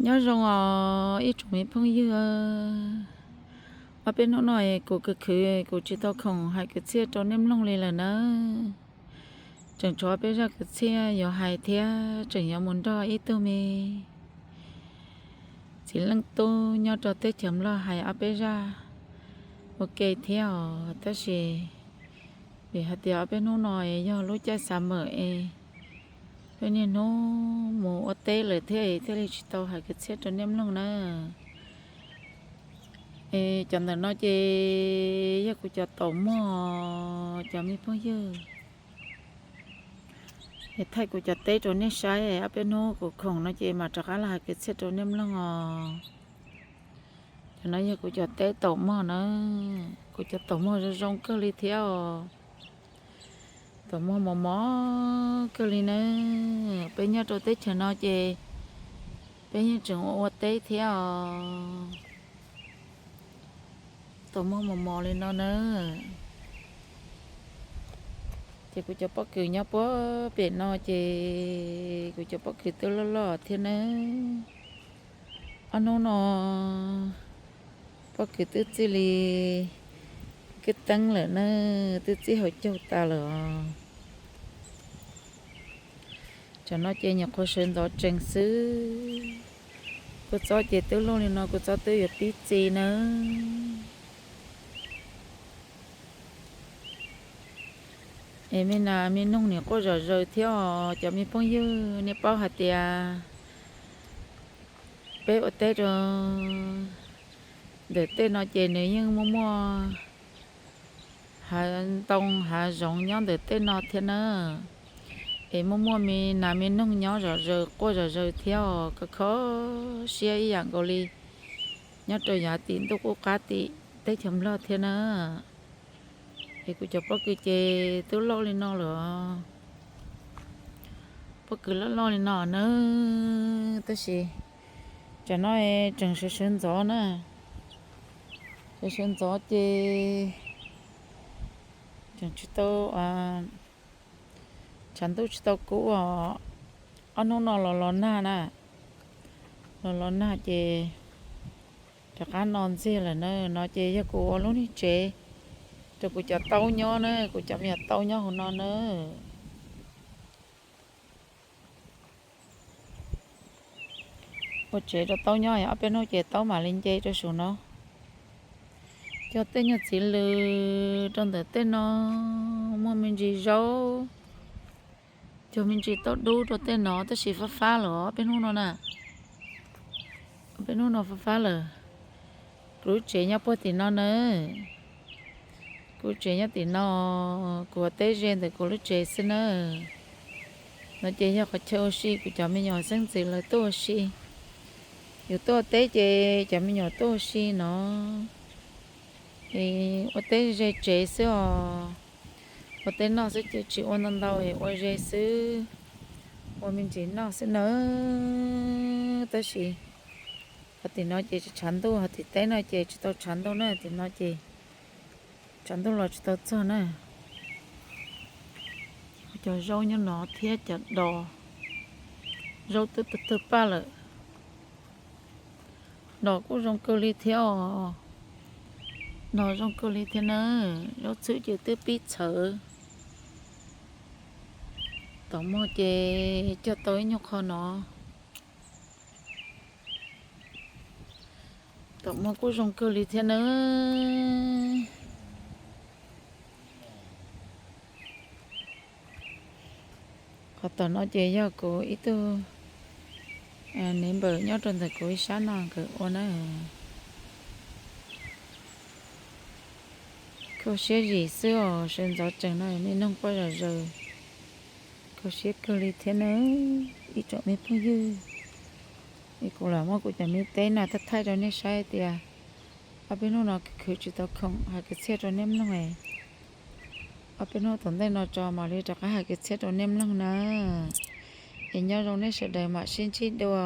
Nyob zoo os ib tsoom me phooj ywg. Ob peb hnub no kuv khwv khwv kuv tsis tau khoom hais kwv txhiaj rau nej mloog li lawm nawb. Tseem tshuav ob peb zaj kwv txhiaj yuav hais thiab tseem yuav mus nrog ib tug me txiv leej tub nyob rau teb chaws Nplog hais ob peb zaj ua ke thiab os. Tab sis vim hais tias ob peb hnub no yog lub caij xav mawm es peb niaj hnub mus ua teb lawm thiab thiaj li tsis tau hais kwv txhiaj rau nej mloog na. Es cov ntawm no ces yog kuv cov taum mog cov me phooj ywg. Es thaij kuv cov teb rau nej saib, ob peb hnub kuv khoom no ces mam rov qab los hais kwv txhiaj rau nej mloog os. Cov no yog kuv cov teb taum mog na. Kuv cov taum mog zoo zoo kawg li thiab os. Taum mog mos mos kawg li na. Peb nyob rau teb chaws no ces peb yeej tseem ua ua teb thiab os. Taum mog mos mos li no na. Ces kuv cov pob kws nyob puag pem no ces kuv cov pob kws twb loj loj thiab na. Ob hnub no pob kws twb txij li kwj teeb lawm na, twb txij hauv caug tas lawm os. Tsam no ces nyuam qhuav sawv ntxov tsees xwb. Kuv txob ces twb loj li no kuv txob twb yuav pib txi na. Es me nas me noog nim quaj zom zaws thiab os cov me phooj ywg, nej paub hais tias peb ua teb rau ntawm tej no ces nws yeej muaj muaj hav ntoo hav zoov nyob ntawm tej no thiab na. Es muaj muaj me nas me noog nyob zom zaws quaj zom zaws thiab os, kho kho siab ib yam nkaus li nyob rau yav tim ntuj qub qab tim teb chaws Nplog thiab na. Es kuv cov pob kws ces twb loj li no lawm. Pob kws loj loj li no na, tab sis tsam no tseem sawv sawv ntxov na. Sawv sawv ntxov ces tseem tsis tau, tshav ntuj tsis tau kub os. Ob hnub no los los nag na, los los nag ces rov qab no ntxiag lawm na. No ces yog kuv ua lub niag tsev rau kuv cov taub nyob na, kuv cov me nyuam taub nyob hauv no na. Ua tsev rau taub nyob, ob peb hnub ces taub mam li nce rau saum no. Cog tej nyuag txiv lws rau ntawm tej no, muaj me ntsis zaub, cog me ntsis taub dub rau tej no, tab sis fab fab lawm ob peb hnub no na. Ob peb hnub no fab fab lawm. Kuv lub tsev nyob puag tim no na. Kuv lub tsev nyob tim no, kuv ua teb ze ntawm kuv lub tsev xwb na. No ces yog qhov chaw ua si, kuv cov me nyuam xeeb ntxwv lawv tuaj ua si. Yus tuaj ua teb ces cov me nyuam tuaj ua si no. Es ua teb ze tsev xwb os. Ua teb noj xwb ces tsis ua ntau ntau, ua ze xwb, ua me ntsis noj xwb na. Tab sis hov tim no ces tsis tshav ntuj, hov tim teb no ces tsis tau tshav ntuj na, tim no ces tshav ntuj los tsis tau txog na. Cov zaub nyob no thiab cov dos, zaub twb tawg tawg paj lawm. Dos kuj zoo kawg li thiab os. Dos zoo kawg li thiab na. Zaub txhwb ces twb pib txhawv. Taum mog ces cog tau ib nyuag qho no. Taum mog kuj zoo kawg li thiab na. Qhov tom no ces yog kuv ib tug neighbor nyob rau ntawm kuv ib sab no nkawd ua na. Kho siab zim xwb os, sawv ntxov tsees no me noog quaj zom zaws. Kho siab kawg li thiab na ib tsoom me phooj ywg. Es kuv los muab kuv cov me teb no thaij thaij rau nej saib tias ob peb hnub no khwv khwv tsis tau khoom hais kwv txhiaj rau nej mloog. Ob peb hnub tom ntej no tso mam li rov qab hais kwv txhiaj rau nej mloog na. Es nyob zoo nej sawv daws mam sib ntsib dua.